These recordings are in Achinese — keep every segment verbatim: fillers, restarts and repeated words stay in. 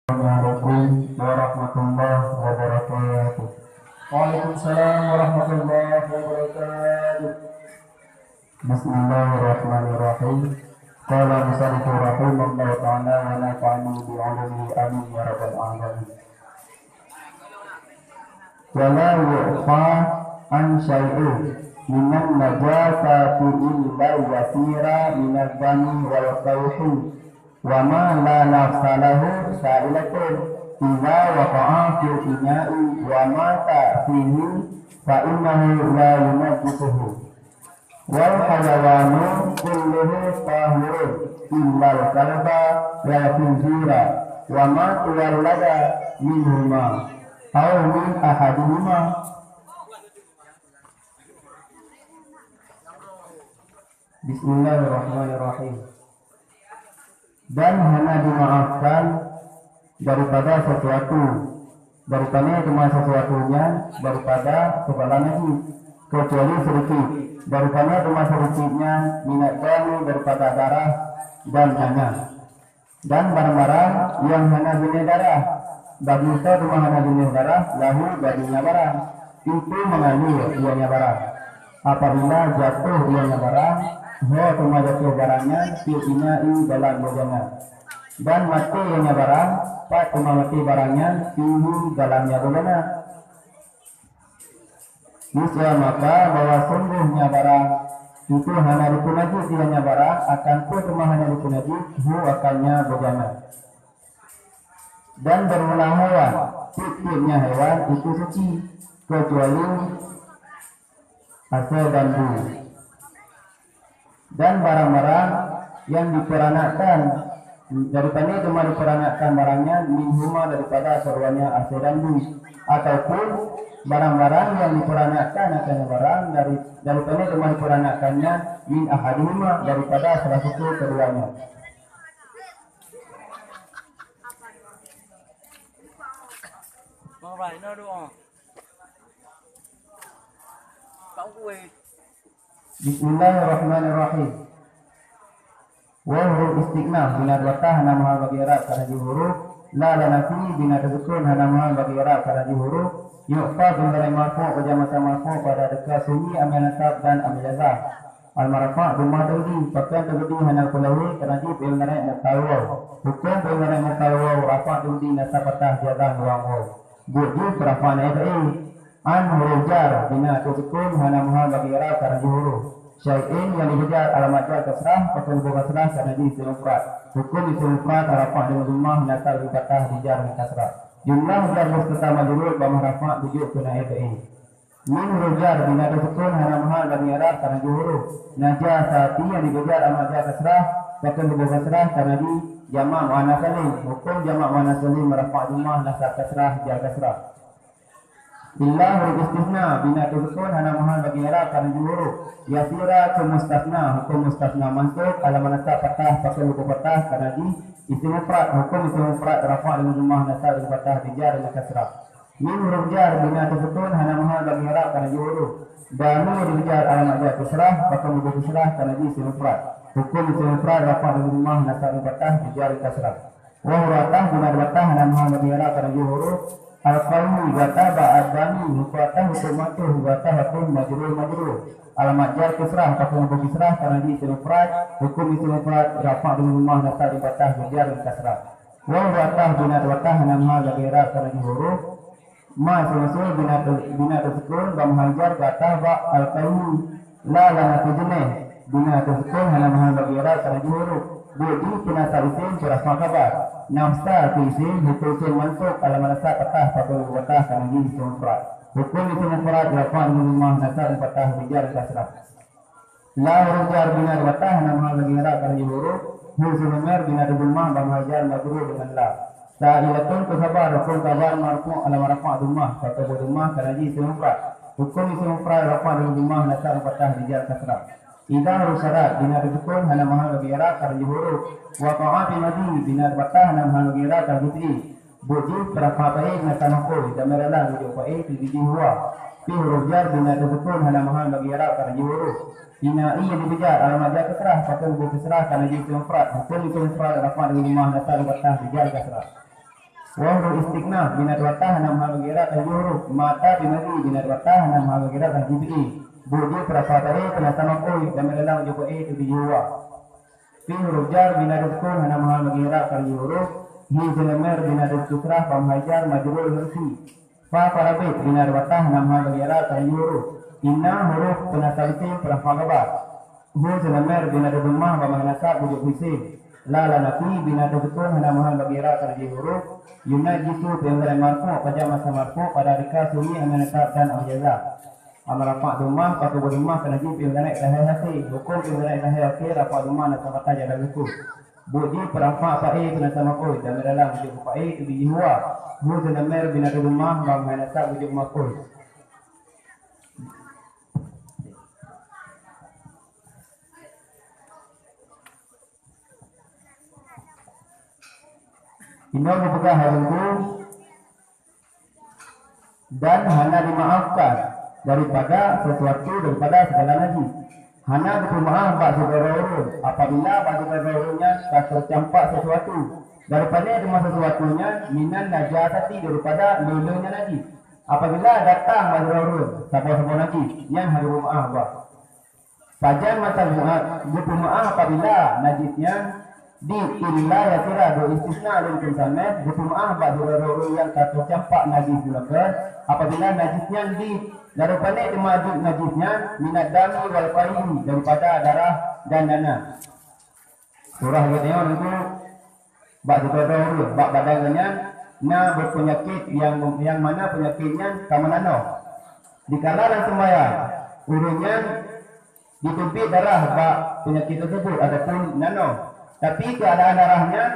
Assalamualaikum warahmatullahi wabarakatuh. Waalaikumsalam warahmatullahi wabarakatuh. Bismillahirrahmanirrahim. Qala musannifu rahimahullahu ta'ala wa nafa'ani bi ulumihi, amin ya rabbal alamin. Wa la yu'fa an syai'in minan najasati illa yasira minadh dhami wal qayhi wa ma la nafsa lahu sa'ilatun, idza waqa'a fil ina'i wa mata fihi fa innahu la yunajjisuhu. Wal hayawanu kulluhu tahirun illal kalba wal khinzira wa ma tuwallada minhuma aw min ahadihima. Bismillahirrahmanirrahim. Dan hana dimaafkan daripada sesuatu, dari pane teuma sesuatu nyan daripada segala najis, kecuali sedikit, dari pane teuma sedikit nyan minad dami daripada darah dan nyanya. Dan barang-barang nyang hana binéh darah, bagi soe teuma hana binéh darah, lahu bagi nyan barang, itu mengalir ia nyan barang. Apabila jatuh ia nyan barang, ho teuma jatuh barang nyan fi ina'i dalam bejana. Dan maté ia nyan barang, pat teuma maté barang nyan fihi dalam nyan bejana. Niscaya maka bahwa sungguhnya barang itu hana dipeunajis ia nyan barang, akan peue teuma hana dipeunajis hu akan nyan bejana. Dan bermula hewan, tiep-tiepnya hewan itu suci, kecuali asée dan bu. Dan barang-barang nyang diperanakkan, dari pane teuma diperanakkan barang nyan, minhuma daripada keduanya asée dan bu, ataupun barang-barang nyang diperanakkan akan barang dari, dari pane teuma diperanakkannya, min ahadihima daripada salah satu keduanya. Bismillahirrahmanirrahim. Wa huruf istighnaf bina dua tah hana mahal bagi i'rab karena jih huruf la la nafi bina tasukun hana mahal bagi i'rab karena jih huruf yu'fa bin dari marfu' bagi masa marfu' pada deka sunyi amil nasab dan amil jazam. Al marfa' dhammah taqdi, pakon taqdi hana kulawé karena jih fi'il mudhari' mu'tal waw. Hukum fi'il mudhari' mu'tal waw rafa' taqdi nasab fathah jazam ruang waw. Buet jih rafa' naib fa'i. An huruf jar bina tasukun hana mahal bagi i'rab karena jih huruf. Syai'in nyang dibejar alamat jar kasrah, pakon boh kasrah karena jih isim mufrad. Hukum isim mufrad rafa' dengan dhammah nasab fathah dijar dengan kasrah. Jumlah jar mustatir majrur bak mahal rafa' tujoh keu naib fa'i. Min huruf jar bina tasukun hana mahal bagi i'rab karena jih huruf. Najasati nyang dibejar alamat jar kasrah, pakon boh kasrah karena jih jamak muannas salim. Hukum jamak muannas salim rafa' dhammah nasab kasrah jar kasrah. Illa huruf istisna bina tasukun hana mahal bagi i'rab karena jih huruf. Yasira keu mustasna, hukum mustasna mansub alamat nasab fathah pakon boh fathah karena jih isim mufrad. Hukum isim mufrad rafa' dengan dhammah nasab dengan fathah dijar dengan kasrah. Min huruf jar bina tasukun hana mahal bagi i'rab karena jih huruf. Dami dibejar alamat jar kasrah, pakon boh kasrah karena jih isim mufrad. Hukum isim mufrad rafa' dengan dhammah nasab dengan fathah dijar dengan kasrah. Wa huruf ataf bina dua tah hana mahal bagi i'rab karena jih huruf. Al-qaumi gata bak ad-dami, hukum ataf hukum ma'tuf, gata hukum majrur majrur. Alamat jar kasrah, pakon boh kasrah karena jih isim mufrad. Hukum isim mufrad rafa' dengan dhammah nasab dengan fathah dijar dengan kasrah. Wa huruf ataf bina dua tah hana mahal bagi i'rab karena jih huruf. Ma isim mausul bina ta-, bina tasukun bak mahal jar gata bak al-qaumi. La la nafi jeunèh bina tasukun hana mahal bagi i'rab karena jih huruf. Buet jih peunasab isim peurafa' khabar. Nafsa keu isim, hukum isim mansub alamat nasab fathah pakon boh fathah karena jih isim mufrad. Hukum isim mufrad rafa' dengan dhammah nasab dengan fathah dijar dengan kasrah. La huruf jar bina dua tah hana mahal bagi i'rab karena jih huruf. Hu isim dhamir bina dhammah bak mahal jar majrur dengan la. Sa'ilatun keu khabar, hukum khabar marfu' alamat rafa' dhammah, pakon boh dhammah karena jih isim mufrad. Hukum isim mufrad rafa' dengan dhammah nasab fathah dijar kasrah. Idza huruf syarat bina tasukun hana mahal bagi i'rab karena jih huruf. Waqa'a fi madhi bina dua tah hana mahal bagi i'rab karena jih fi'il. Buet jih peurafa' fa'il nasab maf'ul, dhamir alam meununjuk fa'il, taqdir jih huwa. Fi huruf jar bina tasukun hana mahal bagi i'rab karena jih huruf. Ina'i nyang dibejar alamat jar kasrah, pakon boh kasrah karena jih isim mufrad. Hukum isim mufrad rafa' dengan dhammah nasab dengan fathah dijar kasrah. Wa huruf istinaf bina dua tah hana meuhal bagi i'rab laju huruf. Mata bimadi bina dua tah hana meuhal bagi i'rab laju fi'il. Buet jih peurapa tae peunasah maf'ul, dhamir dalam ujoe fa'il teubi jih huwa. Fi huruf jar bina sukun hana meuhal bagi i'rab laju huruf. Hi sin mim bina kasrah bak meuhal jar majrur laju fi. Fa parabit bina dua tah hana meuhal bagi i'rab laju huruf. Inna huruf peunasah isim peurapa khabar. Hu sin mim bina dhammah bak meuhal nasab ujoe isim. La la nafi bina sukun hana meuhal bagi i'rab laju huruf. Yunajjisu fi'il mudhari' marfu' pada masa marfu' pada rika sunyi amil nasab dan amil jazam. Amil rafa' dhammah, paku dhammah keunan jih fi'il mudhari' zahir akhir. Hukum fi'il mudhari' zahir akhir rafa' dhammah nasab fathah jazam sukun. Buet jih peurapa fa'il peunasah maf'ul, dhamir dalam ujoe fa'il teubi jih huwa. Hu sin mim bina dhammah bak meuhal nasab ujoe maf'ul. Inoe geupeugah hai Teungku, dan hana dimaafkan daripada sesuatu, daripada segala najis. Hana geupeumaaf bak sidroe ureuëng apabila bak sidroe ureuëng nyan ka teucampak sesuatu. Daripada teuma sesuatu nyan minan najasati, daripada le-le nyang najis. Apabila datang bak sidroe ureuëng saboh-saboh najis, nyan hana geupeumaaf bak Pajan masa Jumat geupeumaah apabila najis nyan di illa yasira, geu-istisna lé Teungku Saméh, geupeumaah bak sidroe ureuëng nyang ka teucampak najis geuh, apabila najis nyan di, lalu pané teuma di najis nyan minad dami wal faihi, daripada darah dan nanah. Surah geutanyoe Teungku bak sidroe ureuëng, bak badan geuh nyan na beupeunyakét nyang, nyang mana peunyakét nyan ka meunanoh. Dikala lam seumayang, ureuëng nyan jiteubiet darah bak peunyakét teusebut ataupun nanoh, tapi keuadaan darah nyan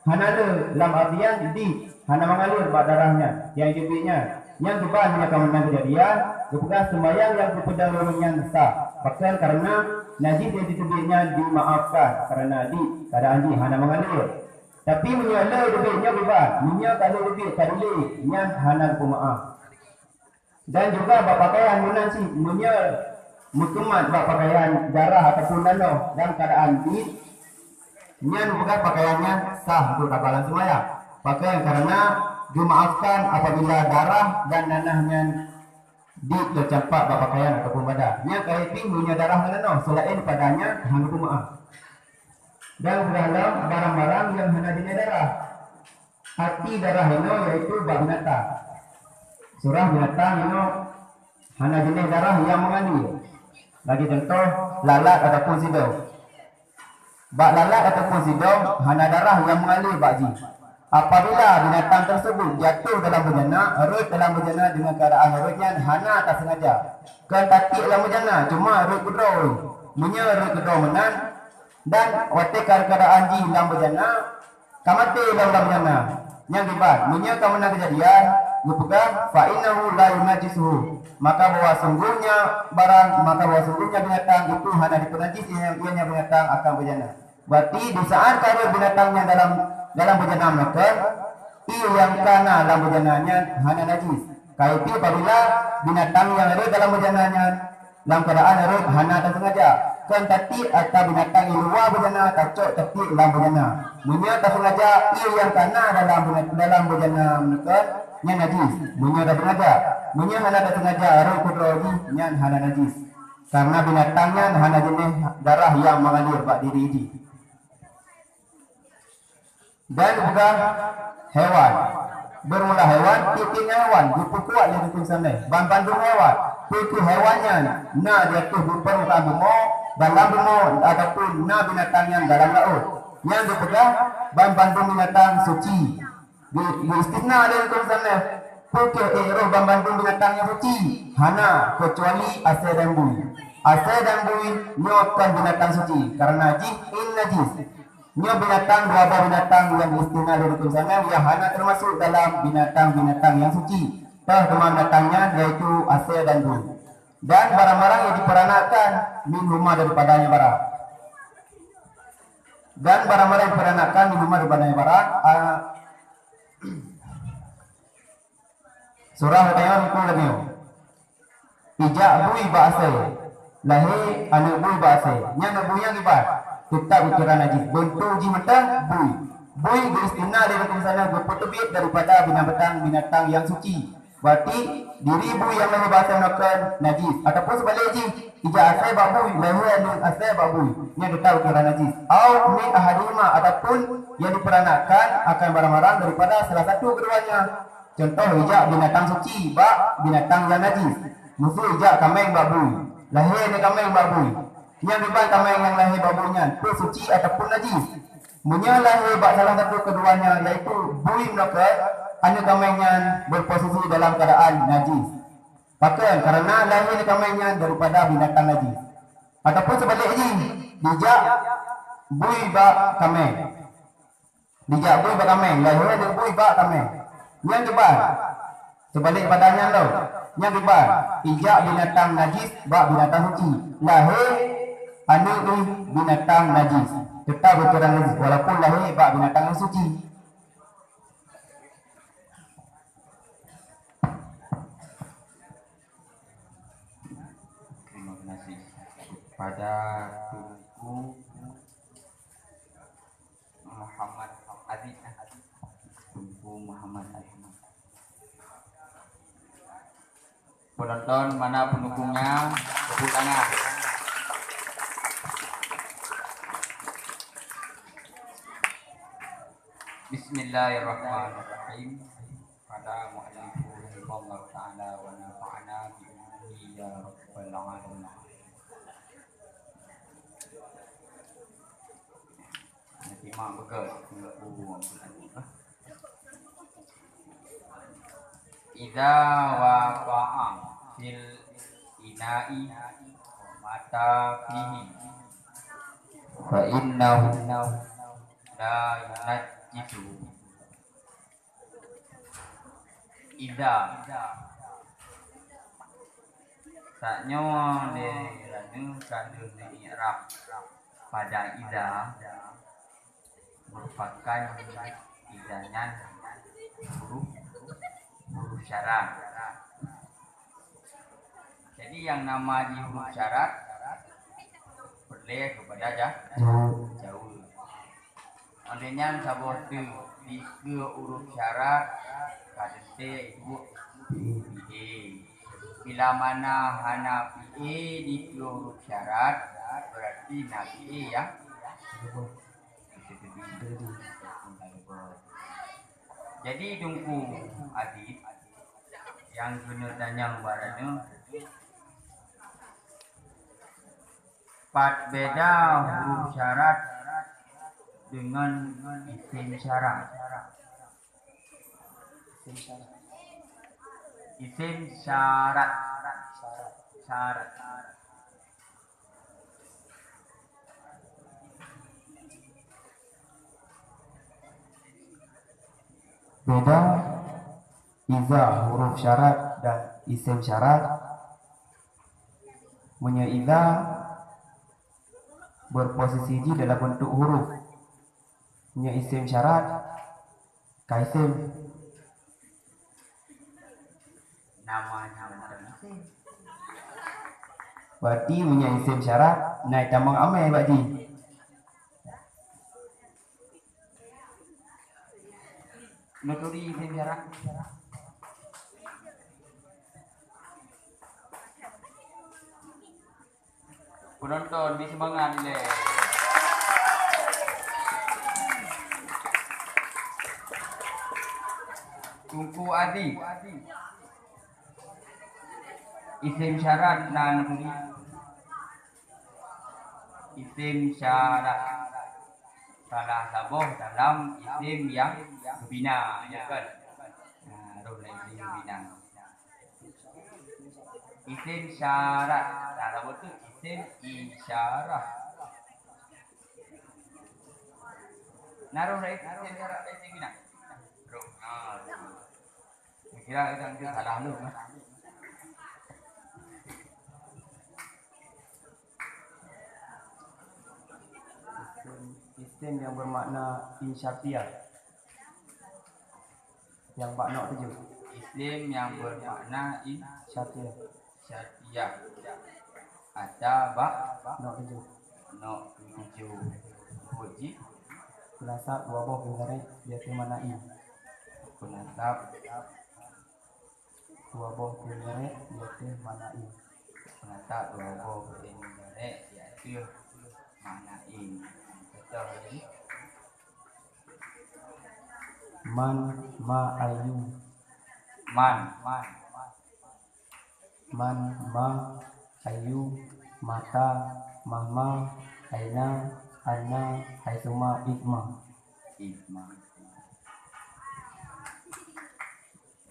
hana le, lam artian di hana mengalir bak darah nyan nyang jiteubiet nyan. Nyang kiban meunyoe ka meunan keujadian, geupeugah seumayang nyang geupeudong ureuëng nyan sah, pakon kareuna najis nyang jiteubiet nyan dimaafkan kareuna di keuadaan jih hana mengalir. Tapi meunyoe le teubiet nyoe kiban, meunyoe ka le teubiet ka dilé, nyan hana geupeumaaf. Dan juga bak pakaian meunan cit, meunyoe meukeumat bak pakaian darah ataupun nanoh dalam keuadaan di, nyan geupeugah pakaian nyan sah untuk taba lam seumayang. Pakaian kareuna geumaafkan apabila darah dan nanah nyan di teucampak bak pakaian ataupun badan. Nyang kayée pih meunyoe darah ngon nanoh, seulaén padanya hana geumaaf. Dan geupeugah lom barang-barang nyang hana jeunèh darah. Arti darah inoe yaitu bak binatang. Surah binatang inoe hana jeunèh darah nyang mengalir. Bagi contoh, lalat ataupun sidong. Bak lalat ataupun sidong hana darah nyang mengalir bak jih. Apabila binatang tersebut jatuh dalam bejana, rhot dalam bejana deungon keuadaan rhot nyan hana tasengaja. Kon tatiek lam bejana, cuma rhot keudroe. Meunyoe rhot keudroe meunan dan watée keuadaan jih lam bejana, ka maté lam, lam bejana. Nyang kiban, meunyoe ka meunan keujadian, geupeugah, "Fa innahu la yunajjisuhu." Maka bahwa sungguhnya barang, maka bahwa sungguhnya binatang itu hana dipeunajis ianya, ianya binatang akan bejana. Berarti di saat ka rhot binatang nyan dalam, dalam bejana meunan, ié nyang ka na lam bejana nyan hana najis. Kayée pih apabila binatang nyang rhot dalam bejana nyan lam keuadaan rhot hana tasengaja, kon tatiek ata binatang nyang luwa bejana tacok tatiek lam bejana. Meunyoe tasengaja, ié nyang ka na dalam bena-, dalam bejana meunan nyan najis. Meunyoe tasengaja, meunyoe hana tasengaja, rhot keudroe jih nyan hana najis. Karena binatang nyan hana jeunèh darah nyang mengalir bak diri jih. Dan geupeugah hewan. Beurmula hewan, tieb-tieb nyang hewan geupeukuat lé rukun sanéh. Banmandum hewan, peu kheueh hewan nyan na di ateueh permukaan bumoe, dalam bumoe, ataupun na binatang nyang dalam laôt. Nyang geupeugah banmandum binatang suci. Geu-, geu-istisna lé rukun sanéh. Peu kheueh ék roh banmandum binatang nyang suci? Hana, keucuali asèe dan bui. Asèe dan bui nyoe kon binatang suci, kareuna jih in najis. Nyoe binatang, dua boh binatang nyang geuistisna lé rukun sanéh nyang hana teumasuk dalam binatang-binatang nyang suci. Toh teuma binatang nyan, yaitu asèe dan bui. Dan barang-barang nyang diperanakkan minhuma daripadanya barang. Dan barang-barang diperanakkan minhuma daripadanya barang, ah, Surah Al-Baqarah lagèe nyoe. Ijak bui bak asèe, lahé aneuk bui bak asèe. Nyan aneuk bui nyang ibat, teutap geukiran najis. Beuntuk jih mantong bui. Bui geuistina lé huköm sana geupeuteubiet daripada binatang-binatang nyang suci. Berarti diri bui nyang lahé bak asèe nyoe kon najis. Ataupun seubalik jih, ijak asèe bak bui, lahé aneuk asèe bak bui, nyan teutap kira najis. Au min ahadihima, ataupun nyang diperanakkan akan barang-barang daripada salah satu keduanya. Contoh, ijak binatang suci bak binatang nyang najis. Miseu ijak kaméng bak bui, lahé aneuk kaméng bak bui. Nyang kiban kaméng nyang lahé bak bui nyan, peue suci ataupun najis? Meunyoe lahé bak salah satu keduanya, yaitu bui meunokot, aneuk kaméng nyan berposisi dalam keadaan najis. Pakon? Karena lahé aneuk kaméng nyan daripada binatang najis. Ataupun seubalik jih, dijak bui bak kaméng. Dijak bui bak kaméng, lahé aneuk bui bak kaméng. Nyang kiban, seubalik pada nyan lom. Nyang kiban, ijak binatang najis bak binatang suci. Lahé aneuk jih binatang najis, teutap geukeurang najis, walaupun lahé bak binatang nyang suci. Terima kasih kepada Teungku Muhammad Aziz. Teungku Muhammad Aziz. Penonton, mana pendukungnya? Tepuk tangan. Bismillahirrahmanirrahim. Qala mu'allifu rahimahullahu ta'ala wa nafa'ana bi ulumihi ya rabbal alamin. Nanti mak pegang buku. Idza waqa'a fil ina'i wa mata fihi, fa innahu la yunajjisuhu. Idza. Tanyoe lé raneuk ka lheueh neui'rab pada idza, merupakan idza nyan huruf, huruf syarat. Jadi, nyang nama jih huruf syarat, peureulée keupada ja-, jaweueb. Óh lheueh nyan saboh teuk dikeue huruf syarat ka teuntée ibuet fi'il. Bila mana hana fi'il dikeue huruf syarat, berarti na fi'il ya. Jadi Teungku Adib nyang keuneuk tanyong bak droeneuh, pat beda huruf syarat deungon isim syarat? Isim syarat. Isim syarat. Syarat. Beda idza huruf syarat dan isim syarat. Meunyoe idza berposisi jih dalam bentuk huruf. Meunyoe isim syarat, ka isim. Nama nyan mantong isim. Berarti meunyoe isim syarat, na itamong amé bak jih. Nuturi isim syarat. Penonton, bri seumangat ilée. Teungku Adi. Isim syarat na neubri. Isim syarat. Salah saboh dalam isim nyang geubina, ya kan? Nah, roh lé isim geubina. Isim syarat. Nah, saboh tu isim isyarah. Naroh lé isim syarat lé isim geubina. Roh. Nah, kira kita mungkin salah lu, kan? Isim, isim yang bermakna insyartiyah. Yang bak nok tujoh. Isim yang bermakna in syartiyah. Syartiyah. Ada bak nok tujoh. Nok tujoh. Buet jih. Peunasab dua boh fi'il mudhari' yaitu mana'i. Peunasab dua boh fi'il mudhari' yaitu mana'i. Peunasab dua boh fi'il mudhari' yaitu mana'i. Contoh lagi. Man, ma, ayu. Man, man, man. Man, ma, ayu, mata, mahma, aina, anna, haitsuma, isma. Isma.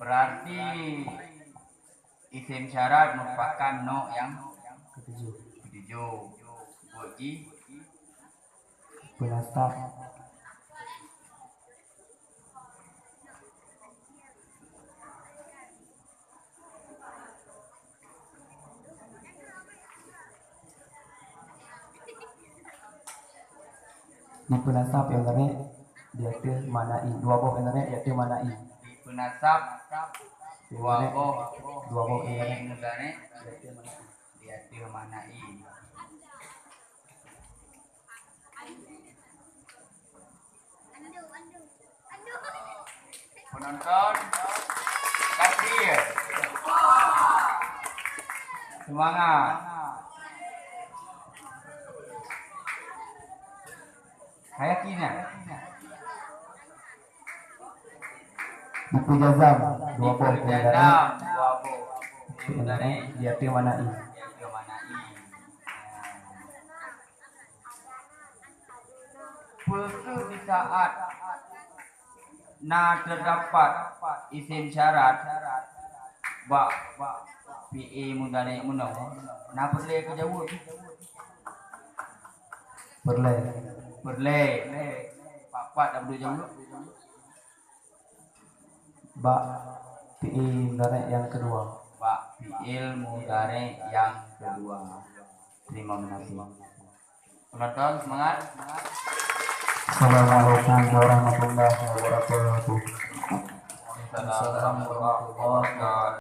Berarti isim syarat merupakan nok yang ketujuh. Ketujuh. Buet jih. Peunasab. Nyan peunasab fi'il mudhari' di ateueh mana'i. Dua boh fi'il mudhari' di ateueh mana'i. Peunasab dua boh, dua boh fi'il mudhari' di ateueh mana'i. Penonton, takbir. Semangat. Hayati nyan. Dipeu jazam dua boh. Dipeu jazam dua boh. Di ateueh mana'i. Peu kheueh di saat na teudapat isim syarat bak fi'il mudhari' meunoe, na peureulée keu jaweueb? Peureulée. Peureulée. Pat-pat tapeudeuh jaweueb? Bak fi'il mudhari' nyang keudua. Bak fi'il mudhari' nyang keudua. Terima kasih. Penonton, semangat. Assalamualaikum warahmatullahi wabarakatuh. Waalaikumsalam warahmatullahi wabarakatuh.